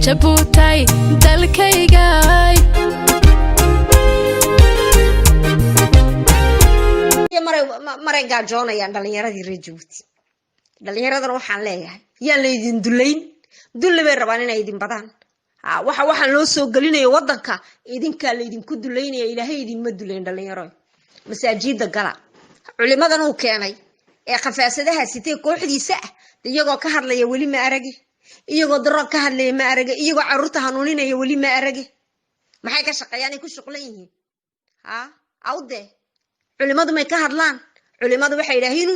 Jabuutay dalkaygay. Maray gaajoonayaan dhalinyaradii reer Jabuuti. Dhalinyaradana waxaan leeyahay, yaan laydin dullayn. Dulli bay rabaan inay idin badaan. Waxa waxaan loo soo gelinayo wadanka idinkaa laydinku dulaynaya. Ilaahay idinma dulayn. Dhalinyaro, masaajida gala. Culimadan uu keenay ee khafaasadaha sitee kooxdiisa ah, iyagoo ka hadlaya weli ma aragi, iyagoo daro ka hadlaya ma arage, iyagoo caruurta hanuuninaya weli ma arage. Maxay ka shaqeeyaan ay ku shuqlan yihiin? Ha awde, culimadu may ka hadlaan? Culimadu waxay yidhaahiin,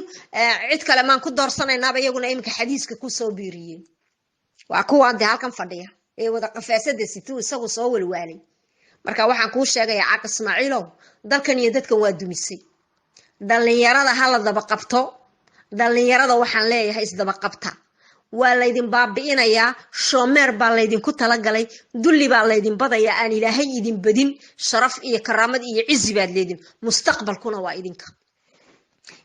cid kale maan ku doorsanaynaba. Iyaguna iminka xadiiska kusoo biiriyeen. Waa kuwaan dee halkan fadhiya ee wada qafaasada situu isagu soo walwaalay. Marka waxaan kuu sheegayaa, Caaq Ismaaciilow, dalkan iyo dadkan waa dumisay. Dhallinyarada ha la daba qabto. Dhallinyarada waxaan leeyahay, isdaba qabta, waa laydin baabi'inayaa. Chômeur baa laydinku talagalay, dulli baa laydin badayaa. Aan Ilaahay idin badin. Sharaf iyo karaamad iyo cizi baad leedin, mustaqbalkuna waa idinka.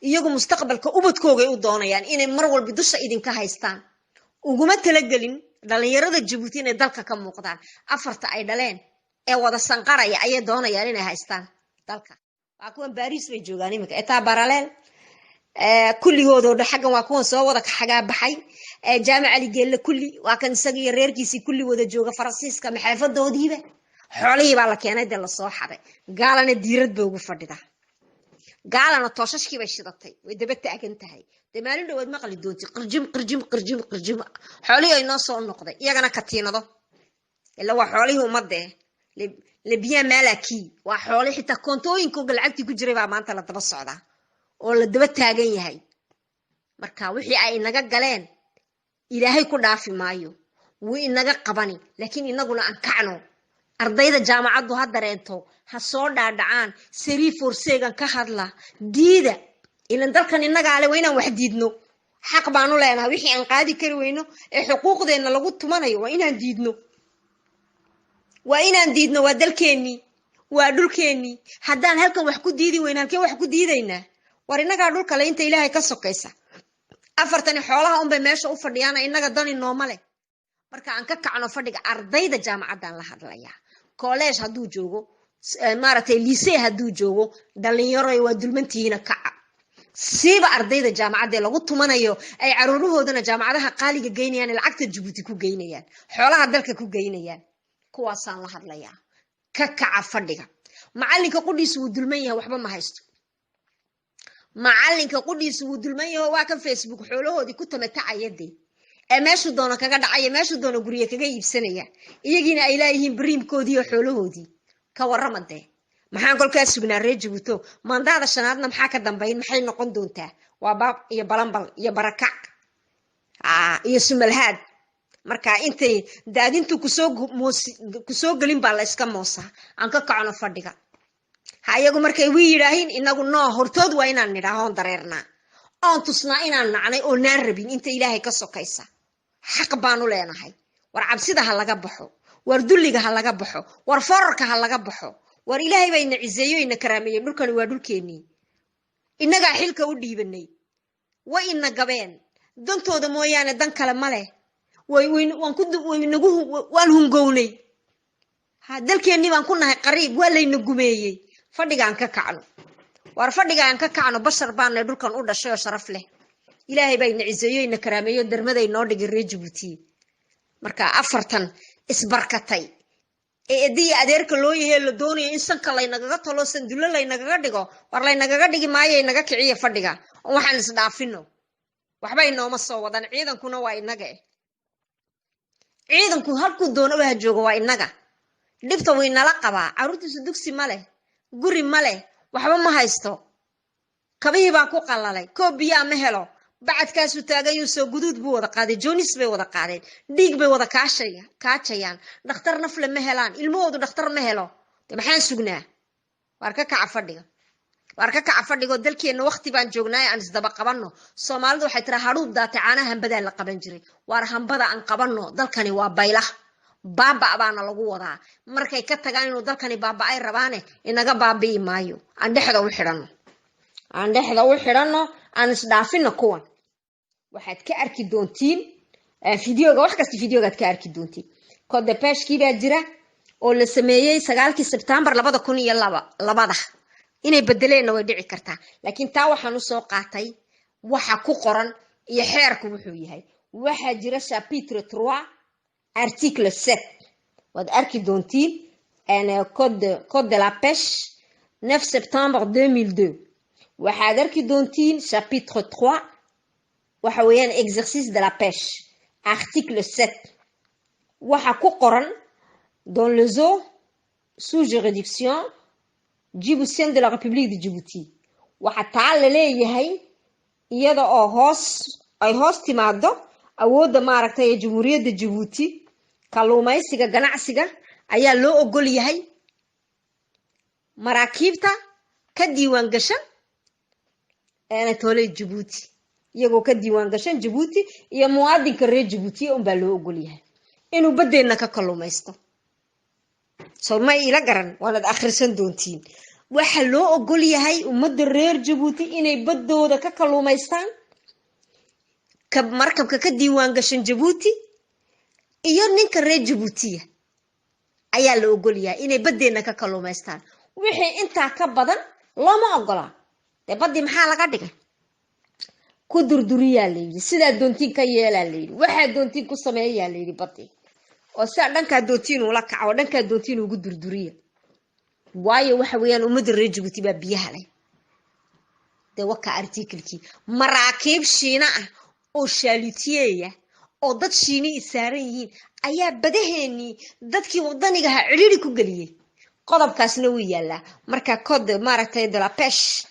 Iyagu mustaqbalka ubadkoogay u doonayaan inay mar walba dusha idinka haystaan. Uguma talagelin dhallinyarada Jabuuti inay dalka ka muuqdaan. Afarta ay dhaleen ee wada sanqaraya ayay doonayaan inay haystaan dalka. Waa kuwan Baris bay joogaan iminka, État parallèle kulligoodoo dhan. Xaggan waa kuwan soo wada xagaabaxay. Jaamac Ali Geelle kulli waa kan, isaga iyo reerkiisii kulli wada jooga Faransiiska. Maxaafadoodiiba xoolihii baa la keenay dee, lasoo xaday. Gaalana diirad bay ugu fadhidaa, gaalana tooshashkii bay shidatay, way daba taagan tahay. Dee maalin dhawaad maqli doonti qirjim, qirjim, qirjim, qirjim. Xoolihii ay noo soo noqday, iyagana katiinado ila waa xoolihii ummadde, le bien malaki waa xooli. Xitaa koontooyinkooga lacagtii ku jiray baa maanta la daba socdaa oo la daba taagan yahay. Marka wixii ay inaga galeen Ilaahay ku dhaafi maayo, wuu inaga qabani, laakiin inaguna aan kacno. Ardayda jaamacaddu ha dareento, ha soo dhaadhacaan. Série forcée-gan ka hadla, diida. Ilan dalkan innagaa le, waa inaan wax diidno. Xaq baanu leenahay. Wixii aan qaadi kari weyno ee xuquuqdeenna lagu tumanayo waa inaan diidno, waa inaan diidno. Waa dalkeennii, waa dhulkeennii. Haddaan halkan wax ku diidi weyno, halkeen wax ku diidaynaa? War innagaa dhulkale inta Ilaahay ka sokaysa. Afartani xoolaha unbay meesha u fadhiyaana, innaga dani nooma leh. Marka aan ka kacno fadhiga. Ardayda jaamacaddaan la hadlayaa, collège hadduu joogo, maaragtay, lycée hadduu joogo, dhalinyaroy, waa dulmantihiina, kaca. Siiba ardayda jaamacadda ee lagu tumanayo, ay caruurahoodana jaamacadaha qaaliga geynayaan, ee lacagta Jabuuti ku geynayaan, xoolaha dalka ku geynayaan, kuwaasaan la hadlayaa. Ka kaca fadhiga. Macalinka qudhiisu wuu dulman yahay, waxba ma haysto. Macalinka qudhiisu wuu dulman yaho. Waa kan Facebook xoolahoodii ku tamatacaya dee, ee meeshuu doono kaga dhacaya, meeshuu doono gurye kaga iibsanaya, iyagiina ay laayihiin bariimkoodii iyo xoolahoodii. Ka warrama dee, maxaan kolkaa sugnaa, reer Jabuuto? Mandaada shanaadna maxaa ka dambayn? Maxay noqon doontaa? Waa baab iyo balanbal iyo barakac iyo sumalhaad. Marka intay daadintu kusoo gelin baa la iska moosaa. Aan ka kacno fadhiga. Ha iyagu markay wii yidhaahiin, inagu noo hortood waa inaan nidhaahoon dareernaa, oon tusnaa inaan nacnay oo naan rabin inta Ilaahay ka sokaysa. Xaq baanu leenahay. War cabsida ha laga baxo, war dulliga ha laga baxo, war forarka ha laga baxo. War Ilaahay baa ina ciseeyo, ina karaameeyey. Dhulkani waa dhulkeennii, innagaa xilka u dhiibanay. Way ina gabeen, dantooda mooyaane dan kale ma leh. Waan hungownay, ha dalkeennii baan ku nahay qariib, waa layna gumeeyey. Fadhigaan ka kacno, war fadhigaan ka kacno. Bashar baanay dhulkan u dhashay oo sharaf leh. Ilaahay baa ina ciseeyo, ina karaameeyo, darmaday noo dhigay, reer Jabuuti. Marka afartan isbarkatay ee ediya adeerka loo yahay, la doonayo in sanka laynagaga talo, sandullo laynagaga dhigo, war laynagaga dhigi maayo. Inaga kiciya fadhiga oo waxaan isdhaafino. Waxbay nooma soo wadan. Ciidankuna waa inaga eh. Ciidanku halkuu doono ha joogo, waa inaga. Dhibta wuu inala qabaa. Carruurtiisu dugsi ma leh, guri ma leh, waxba ma haysto. Kabihii baa ku qalalay, koob biyaa ma helo. Bacadkaasuu taagayuu soo guduud buu wada qaaday, joonis bay wada qaadeen, dhiig bay wada kaashaya kaajayaan. Dhakhtar nafle ma helaan, ilmahoodu dhakhtar ma helo. De maxaan sugnaa? Waar ka kaca fadhiga, waar ka kaca fadhigo. Dalkeenna waqti baan joognaaye, aan isdaba qabanno. Soomaalidu waxay tiraa, "Hadhuub daatay caanaha hambadaa la qaban jiray." Waar hambada aan qabanno. Dalkani waa baylah, baaba baana lagu wadaa. Markay ka tagaan inuu dalkani baaba-ay rabaane, inaga baabi'i maayo. Aan dhexda u xidhanno, aan dhexda u xidhanno, aan isdhaafino kuwan. Waxaad ka arki doontiin videoga, wax kasta videogaad ka arki doontiin. Code de pêche-kii baa jira oo la sameeyey 9-kii Sebtembar 2002. Inay bedeleenna way dhici kartaa, laakiin taa waxaan usoo qaatay waxa ku qoran iyo xeerku wuxuu yahay. Waxaa jira chapitre 3, article 7. Waad arki doontiin code de la pêche 9 septembre 2002. Waxaad arki doontiin chapitre 3, waxa weeyaan exercice de la pêche, article 7. Waxa ku qoran: dans les eaux sous juridiction djiboutienne de la République de Djibouti. Waxa taa la leeyahay iyada oo hoos ay hoos timaado awoodda maaragtay ee Jamhuuriyadda Jabuuti, kalluumaysiga ganacsiga ayaa loo ogol yahay maraakiibta ka diiwaan gashan toole Jabuuti, iyagoo ka diiwaan gashan Jabuuti iyo muwaadinka reer Jabuuti unbaa loo ogol yahay inuu baddeenna ka kalluumaysto. Soo may ila garan? Waanaad akhrisan doontiin. Waxaa loo ogol yahay ummadda reer Jabuuti inay baddooda ka kalluumaystaan ka markabka ka diiwaan gashan Jabuuti iyo ninka reer Jabuutiya ayaa la ogol yahay inay baddeenna ka kalluumaystaan. Wixii intaa ka badan looma ogolaa. Dee baddii maxaa laga dhigay? Ku durduriyaa layidhi, sidaa doontiin ka yeelaa layidhi, waxaa doontiin ku sameeyaa layidhi baddii, oo sidaa dhankaa doontiin ula kaca oo dhankaa doontiin ugu durduriya. Waayo, waxa weeyaan ummadda reer Jabuuti baa biyaha leh. Dee waka article-kii, maraakiib Shiina ah oo chalutier-ya oo dad Shiini i saaran yihiin ayaa badaheenii dadkii wadanigaha cidhiiri ku geliyey. Qodobkaasna wuu yaalaa. Marka code maaragtay de la pêche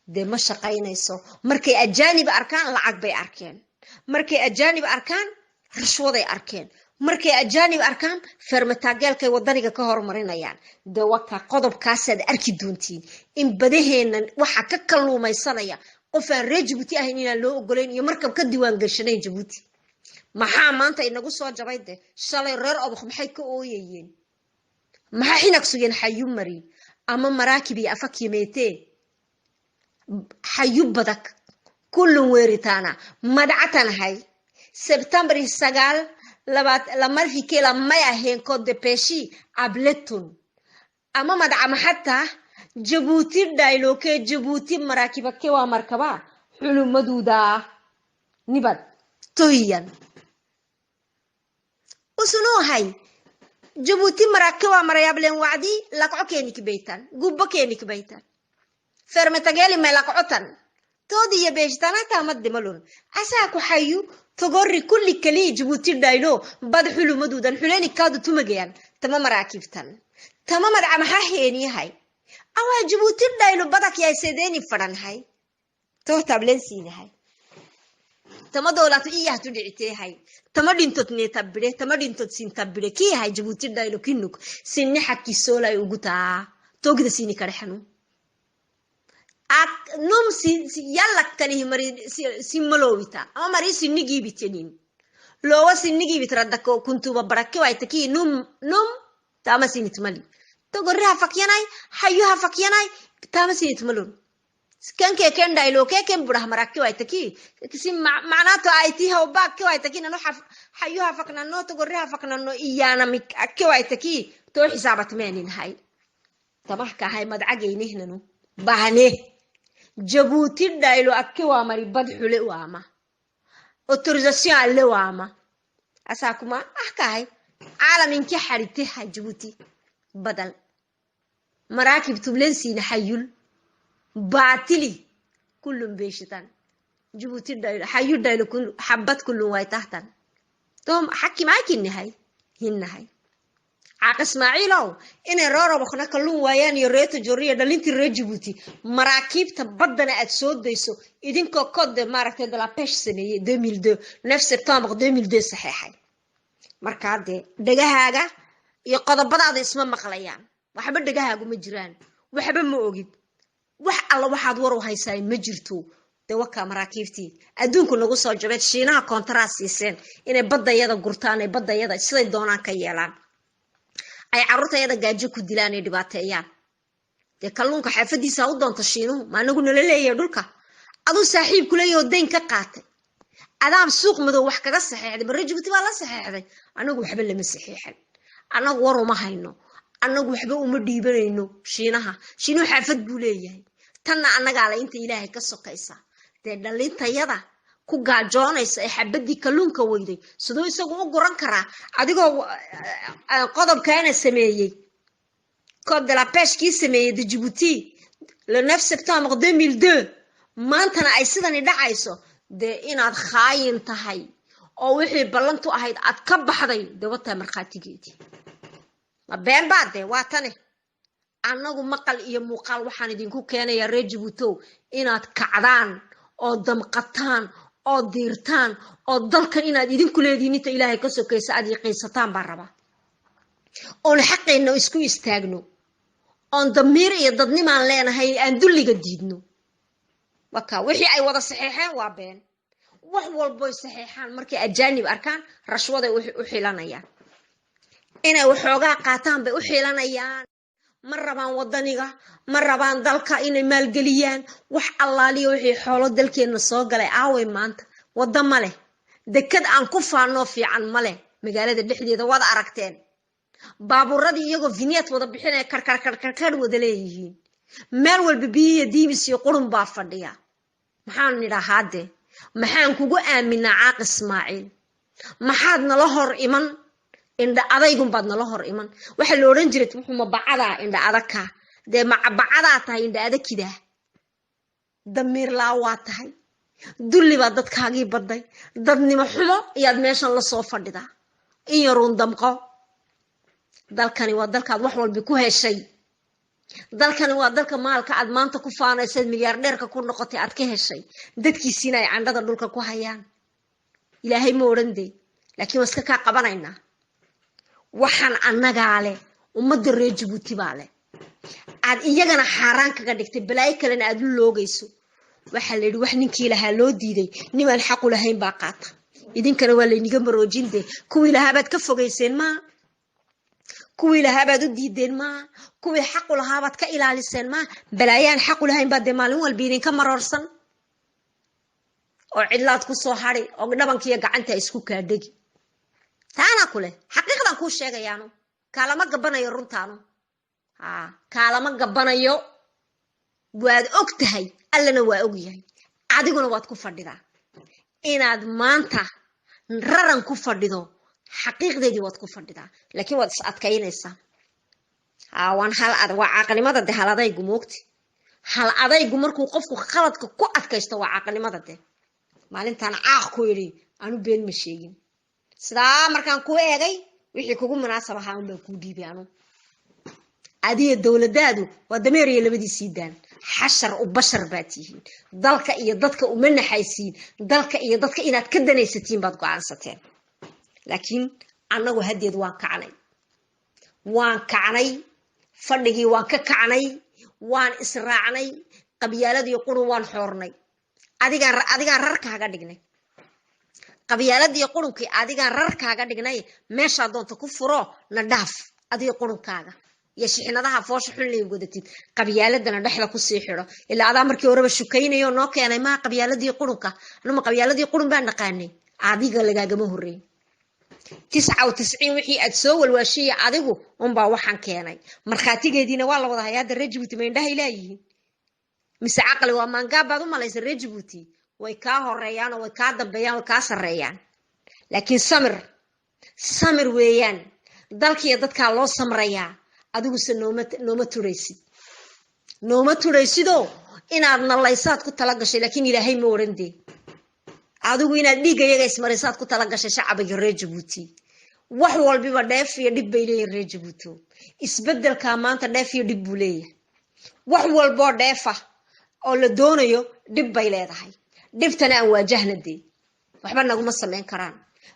dee ma shaqaynayso. Markay ajaanib arkaan, lacag bay arkeen. Markay ajaanib arkaan, rashwaday arkeen. Markay ajaanib arkaan, ferme ta gueule-kay wadaniga ka horumarinayaan. Dee waka qodobkaasaad arki doontiin in badaheennan waxa ka kalluumaysanaya qof aan reer Jabuuti ahayn inaan loo ogolayn iyo markab ka diiwaan gashanayn Jabuuti. Maxaa maanta inagu soo jabay? De shalay reer Obokh maxay ka ooyayeen? Maxaa xinag sugeen? Xayu mari ama maraakib iyo afakimeetee xayu badak kullun weeritaana madcatanahay. Sebtembar 9 lamarfikela may ahayn code de pêche abletun ama madcama xataa Jabuuti dhayloke Jabuuti maraakibake waa markaba xulumaduuda nibad toyan usunuhay. Jabuuti marake waa marayablen wacdi lakco keenik baytan gubbo keenik baytan ferme ta gueule may lakcotan toodiya beeshtanatamaddimalun asaa ku xayu togori kulli kaliya Jabuuti dhaylo bad xulumaduudan xuleni kaadu tumagayan tama maraakiibtan tama madca maxaa heeniyahay awaa Jabuuti dhaylo badak yaysedeeni fadhanhay tohtablen siinahay tama doolatu iyahtu dhiciteehay tama dhintot neetabire tama dhintot sintabire kiyahay Jabuuti dhaylo kinuk sinni xakisoolay ugutaa togida sini kadhexanu num yalla kanihi mari simmalowita ama mari sinnigiibitenin loowa sinnigiibitradako kuntuba barake waitaki num num tama sinitmali togorri hafakyanay hayu hafakyanay tama sinitmalon kanke ken dhaylo ke ken burah marake waitaki si macnato aiti hawba ke waitaki nano hayu hafaknano togorri hafaknano iyana mik ake waitaki to xisaabatmeenin hay tamahkahay madcagaynehnanu bahne. Jabuuti dhaylo ake waa mari bad xule waama autorisation alle waama asaa kuma ah kahay caalaminki xariteha Jabuuti badal maraakib tublensiina xayul baatili kullun beeshitan Jabuuti dhaylo xayu dhaylo xabad kullun way tahtan tom xaki maakinahay hinnahay. Caaq Ismaaciilow, inay reer kalluun waayaan iyo reeto joriya dhalintii reer Jabuuti, maraakiibta baddana aad soo dayso idinkoo code maaragtay de la pêche sameeyey 2002, 9 septembre 2002 saxeexay. Markaa dee dhegahaaga iyo qodobadaada isma maqlayaan. Waxba dhegahaagu ma jiraan, waxba ma ogid, wax alla waxaad war u haysaa ma jirto. Dee wakaa maraakiibtii adduunku nagu soo jabeed. Shiinaha koontaraa siiseen inay baddayada gurtaan, ay baddayada siday doonaan ka yeelaan, ay carruurtayada gaajo ku dilaan, ay dhibaateeyaan. Dee kalluunka xaafadiisa u doonta Shiinuhu, ma anagu nala leeyahay dhulka? Aduu saaxiib ku leeyaho dayn ka qaatay. Adaab suuq madow wax kaga saxeexday. Barre Jabuuti baa la saxeexday. Anagu waxba lama saxeexan, annagu war uma hayno, annagu waxba uma dhiibanayno Shiinaha. Shiinuhu xaafad buu leeyahay, tanna annagaa la inta Ilaahay ka sokaysa. Dee dhalintayada ku gaajoonaysa ee xabadii kalluunka weyday, siduu isagu u guran karaa? Adigoo qodobkaana sameeyey, code de la pêche kii sameeyey de Djibouti le 9 septembre 2002, maantana ay sidani dhacayso, dee inaad khaayin tahay oo wixii ballantu ahayd aad ka baxday, dee wataa markhaatigeedii. Ma been baa? Dee waa tane. Annagu maqal iyo muuqaal waxaan idinku keenayaa, reer Jabuutow, inaad kacdaan oo damqataan oo diirtaan oo dalkan inaad idinku leedihiin inta Ilaahay ka sokaysa aad yaqiinsataan baan rabaa, oon xaqeenna isku istaagno, oon damiir iyo dadnimaan leenahay aan dulliga diidno. Waka wixii ay wada saxeexeen waa been. Wax walboy saxeexaan, markay ajaanib arkaan rashwaday u xilanayaan, inay waxoogaa qaataan bay u xilanayaan. Ma rabaan wadaniga, ma rabaan dalka inay maalgeliyaan. Wax allaaliyo wixii xoolo dalkeenna soo galay aaway maanta? Waddo ma leh, dekad aan ku faanoo fiican ma leh. Magaalada dhexdeeda waad aragteen baabuuradii iyagoo vignette wada bixinaya, karkar karkarkar wada leeyihiin. Meel walba biyihiyo diimis iyo qurun baa fadhiya. Maxaan nidhaa haddee? Maxaan kugu aaminaa, Caaq Ismaaciil? Maxaad nala hor iman? Indha adaygunbaad nala hor iman. Waxaa la odhan jiray, wuxuu ma bacadaa indha adagka? Dee macabacadaa tahay, indha adakidaa, damiir laa waa tahay. Dulli baa dadkaagii baday, dadnimo xumo ayaad meeshan lasoo fadhidaa. In yaruun damqo. Dalkani waa dalkaad wax walba ku heshay. Dalkani waa dalka maalka aad maanta ku faanaysayd, milyaardheerka ku noqotay, aad ka heshay. Dadkiisiina ay candhada dhulka ku hayaan. Ilaahay ma odhan dee, laakiin waa iska kaa qabanaynaa. Waxaan annagaa leh, ummadda reer Jabuuti baa leh. Aad iyagana xaaraan kaga dhigtay, balaayo kalena aad u loogayso. Waxaa la yidhi, wax ninkii lahaa loo diiday, nimaan xaqu lahayn baa qaata. Idinkana waa layniga maroojin. Dee kuwii lahaabaad ka fogayseen maa, kuwii lahaabaad u diideen maa, kuwii xaqu lahaabaad ka ilaaliseen maa. Balaayaan xaqu lahayn baa dee maalin walba idinka maroorsan oo cidlaad ku soo hadhi oo dhabankiiyo gacanta isku kaadhegi. Taanaa ku leh, xaqiiqdan kuu sheegayaano, kaalama gabanayo runtaano, kaalama gabanayo. Waad og tahay, Allana waa og yahay, adiguna waad ku fadhidaa. Inaad maanta raran ku fadhido xaqiiqdeedii waad ku fadhidaa, laakiin waad is adkaynaysaa. Waan hal ad waa caaqnimada de, hal adaygu moogti. Hal adaygu markuu qofku khaladka ku adkaysto waa caaqnimada. De maalintaan caaq ku yidhi, anu been ma sheegin. Sidaa markaan ku eegay, wixii kugu munaasab ahaa un baan kuu dhiibay anu. Adiga dowladaadu waa dameer iyo labadiisii daan. Xashar u bashar baad tihiin. Dalka iyo dadka uma naxaysiin. Dalka iyo dadka inaad ka danaysatiin baad go-aansateen. Laakiin annagu haddeed waan kacnay, waan kacnay, fadhigii waan ka kacnay, waan israacnay, qabyaaladii qurun waan xoornay. Adigaan rarkaaga dhignay qabyaaladii qurunkii, adigaan rarkaaga dhignay. Meeshaa doonta ku furo, na dhaaf adiga qurunkaaga iyo shixnadaha foosha xun lay wadatid. Qabyaaladana dhexda kusii xidho, ilaa adaa markii horeba shukaynayo noo keenay maa qabyaaladii qurunka. Anuma qabyaaladii qurun baan naqaanay, adiga lagaagama horreyn. 99 wixii aad soo walwaashiya adigu unbaa waxaan keenay. Markhaatigeediina waa la wada hayaa. Hadda reer Jabuuti ma indhahay laayihiin mise caqli waa maangaab baad u malaysa? Reer Jabuuti way kaa horeeyaan oo way kaa dambeeyaan, way kaa sarreeyaan, laakiin samir, samir weeyaan. Dalkiiyo dadkaa loo samrayaa. Adiguse nooma turaysid, nooma turaysidoo inaad nalaysaad ku tala gashay, laakiin Ilaahay ma odhan dee. Adigu inaad dhiigga iyaga ismarisaad ku tala gashay shacbiga reer Jabuuti. Wax walbiba dheef iyo dhib bay leeyihin, reer Jabuuti. Isbedelkaa maanta dheef iyo dhib buu leeyahay. Wax walboo dheefa oo la doonayo dhib bay leedahay. Dhibtana aan waajahna dee. Waxba naguma samayn karaan,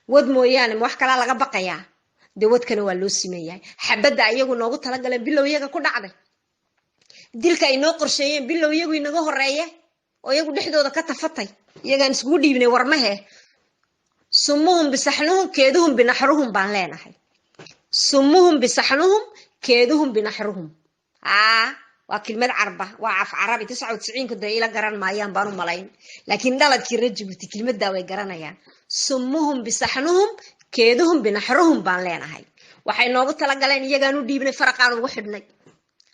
wad mooyaane ma wax kalaa laga baqayaa? Dee wadkana waa loo siman yahay. Xabadda iyagu noogu talagaleen bilow iyaga ku dhacday. Dilka ay noo qorsheeyeen bilow iyagu inaga horeeye oo iyagu dhexdooda ka tafatay. Iyagaan iskugu dhiibnay warmahe. Sumuhum bisaxnuhum keeduhum binaxruhum baan leenahay. Sumuhum bisaxnuhum keeduhum binaxruhum. Aa. Waa kelmad carba, waa af Carabi. 99-ku dee ila garan maayaan baan u malayn, laakiin dhaladkii reer Jabuuti kelmaddaa way garanayaan. Sumuhum bisaxnuhum, keeduhum binaxruhum baan leenahay. Waxay noogu talagaleen iyagaan u dhiibnay, faraqaan ugu xidhnay.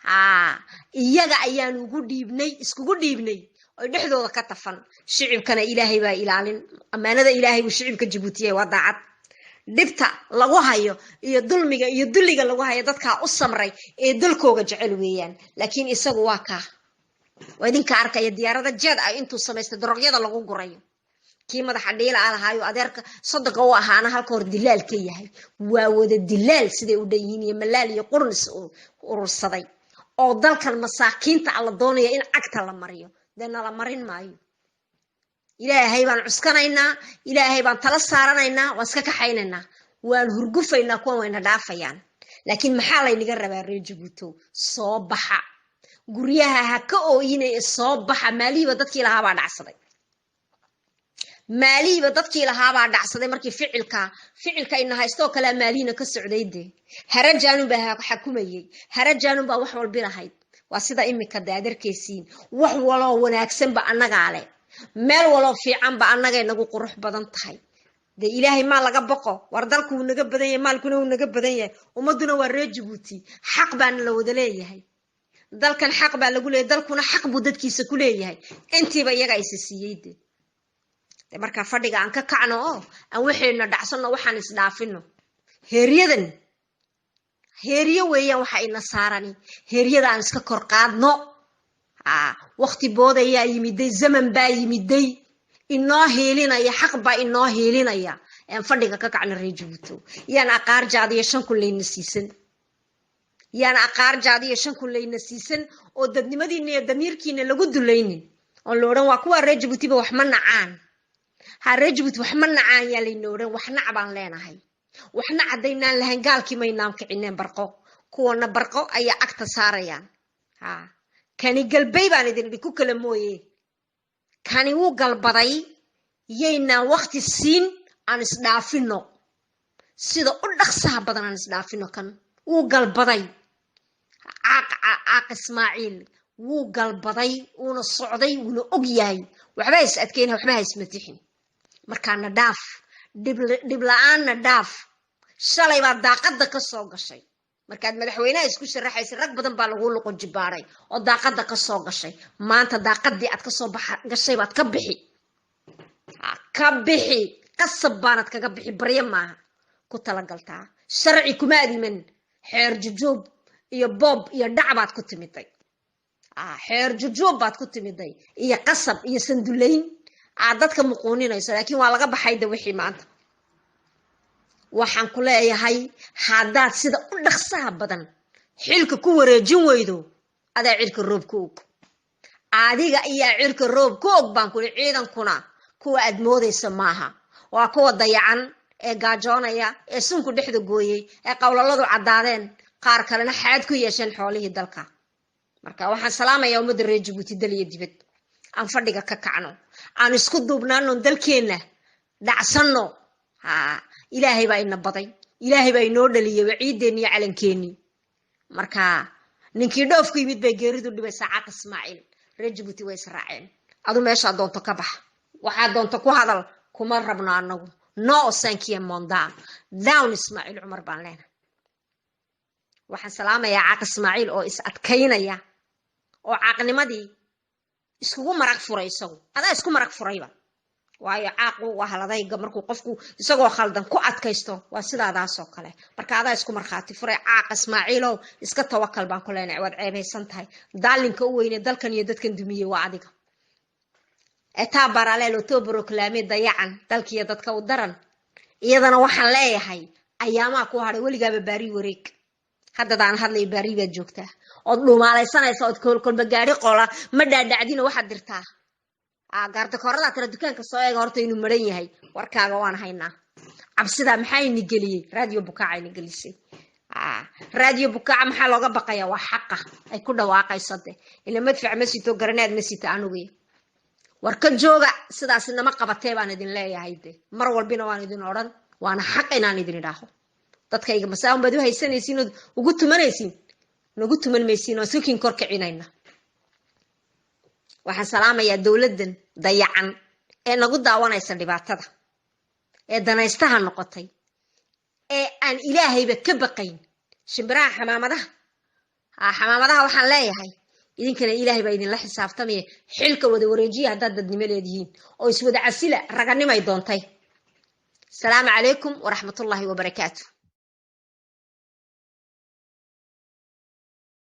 Haa, iyaga ayaan ugu dhiibnay, iskugu dhiibnay oy dhexdooda ka tafan. Shicibkana Ilaahay baa ilaalin. Ammaanada Ilaahay buu shicibka Jabuutiya waa daacad. Dhibta lagu hayo iyo dulmiga iyo dulliga lagu hayo dadkaa u samray ee dalkooga jecel weeyaan. Laakiin isagu waa kaa, waa idinka arkaya diyaarada jeed ah intuu samaystay dorogyada lagu gurayo. Kii madaxa dhiila a lahaayo, adeerka soddonka u ahaana, halka hor dilaal ka yahay. Waa wada dilaal siday u dhan yihiin, iyo malaal iyo qurnis urursaday oo dalkan masaakiinta a la doonaya in cagta la mariyo. Dee nala marin maayo. Ilaahay baan cuskanaynaa, Ilaahay baan tala saaranaynaa, waan iska kaxaynaynaa, waan hurgufaynaa, kuwan wayna dhaafayaan. Laakiin maxaa laynaga rabaa, reer Jabuuto? Soo baxa, guryaha ha ka ooyinaya, soo baxa. Maalihiiba dadkii lahaabaa dhacsaday, maalihiiba dadkii lahaabaa dhacsaday. Markii ficilka ina haystoo kalea maalihiina ka socday, dee harajaanun baa xakumayay, harajaanun baa wax walbi lahayd. Waa sida imika dee aad arkaysiin, wax waloo wanaagsanba annagaa leh, meel waloo fiicanba annagay nagu qurux badan tahay. Dee Ilaahay maa laga boqo? War dalku wuu naga badan yahay, maalkuna wuu naga badan yahay, ummaduna waa reer Jabuuti. Xaq baana la wada leeyahay dalkan, xaq baa lagu leeyahay, dalkuna xaq buu dadkiisa ku leeyahay. Intiiba iyaga isa siiyey. De markaa fadhiga aan ka kacno oo aan waxayna dhacsanno, waxaan isdhaafino. Heeryadan heeryo weeyaan, waxa ina saarani heeryada aan iska kor qaadno. Waqti boodayaa yimiday, zaman baa yimiday inoo hiilinaya, xaq baa inoo hiilinaya. Aan fadhiga ka kacno, reer Jabuuto. Yaan aqaar jaadiyo 5000 layna siisan, yaan aqaar jaadiyo 5000 layna siisan oo dadnimadiina iyo damiirkiina lagu dulaynin oon la odhan waa kuwaa reer Jabuutiba wax ma nacaan. Ha, reer Jabuuti wax ma nacaan yaa layna odhan. Wax nac baan leenahay, waxna caddaynaan lahayn. Gaalkii maynaan kicineen barqo, kuwana barqo ayaa agta saarayaan. Ha, kani galbay baan idin idhi, ku kala mooye kani wuu galbaday. Yaynaan waqti siin, aan isdhaafino sida u dhaqsaha badan, aan isdhaafino. Kan wuu galbaday, Caaq, Caaq Ismaaciil wuu galbaday, wuuna socday, wuuna og yahay. Waxba ha is adkeyna, waxba ha ismatixin. Markaana dhaaf, dhib la-aanna dhaaf. Shalay baa daaqadda ka soo gashay markaad madaxweynaha isku sharaxaysay. Rag badan baa laguu luqun jibaaray oo daaqadda ka soo gashay. Maanta daaqadii aad kasoo gashay baad ka bixi, ka bixi, qasab baanad kaga bixi, baryo maaha ku talagaltaa. Sharci kuma adiman, xeer jujuub iyo boob iyo dhac baad ku timiday. Xeer jujuub baad ku timiday iyo qasab iyo sandulayn aad dadka muquuninayso. Laakiin waa laga baxay de wixii. Maanta waxaan ku leeyahay, haddaad sida u dhaqsaha badan xilka ku wareejin weydo, adaa cirka roob ku og, adiga ayaa cirka roob ku og baan kuli. Ciidankuna kuwa aad moodaysa maaha, waa kuwa dayacan ee gaajoonaya ee sunku dhexda gooyey ee qowlaladu caddaadeen, qaar kalena xaad ku yeesheen xoolihii dalka. Marka waxaan salaamayaa ummadda reer Jabuuti dal iyo dibad. Aan fadhiga ka kacno, aan isku duubnaano, dalkeenna dhacsanno. Ha, Ilaahay baa ina baday, Ilaahay baa inoo dhaliyay, waa ciiddeenni iyo calankeenii. Marka ninkii dhoofku yimid bay geeridu dhibaysaa. Caaq Ismaaciil, reer Jabuuti way israaceen. Adu meeshaa doonto ka bax, waxaa doonto ku hadal, kuma rabno anagu. No cinquième mandat, down Ismaaciil Cumar baan leenahay. Waxaan salaamayaa Caaq Ismaaciil oo is adkaynaya oo caaqnimadii iskugu marag furay. Isagu adaa isku marag furayba, waayo caaqu waa haladayga. Markuu qofku isagoo khaldan ku adkaysto, waa sidaadaasoo kale. Marka adaa isku markhaati furay, Caaq Ismaaciilow, iska tawakal baan ku leenahay. Waad ceebaysan tahay. Daalinka u weyne dalkan iyo dadkan dumiyey waa adiga. État parallèle autoproclamé dayacan, dalkiiyo dadka u daran. Iyadana waxaan leeyahay, ayaamaa ku hadhay. Weligaaba baari wareeg. Haddadaan hadlayo baari baad joogtaa ood dhuumaalaysanaysa ood kolkolba gaari qola ma dhaadhacdina. Waxaad dirtaa gaardakoorada tira dukaanka soo eega horta inuu maran yahay. Warkaaga waan haynaa. Cabsidaa maxaa ini geliyey? Radio Bukaaca ini gelisay. Radio Bukaaca maxaa looga baqaya? Waa xaqa ay ku dhawaaqayso. De ila madfac ma sito, garanaad ma sito anugu. War ka jooga, sidaas nama qabatee baan idin leeyahay. De mar walbina waan idin odhan, waana xaq inaan idin idhaaho. Dadkayga masaahun baad u haysanaysiin ood ugu tumanaysiin. Nagu tuman maysiin, oo iska kiin kor kicinayna. Waxaan salaamayaa dowladdan dayacan ee nagu daawanaysa dhibaatada, ee danaystaha noqotay, ee aan Ilaahayba ka baqayn. Shimbiraha xamaamadaha, xamaamadaha, waxaan leeyahay idinkana Ilaahay baa idinla xisaabtamaya. Xilka wada wareejiya haddaad dadnimo leedihiin, oo iswada casila, raganimay doontay. Asalaamu calaykum waraxmatullaahi wabarakaatu.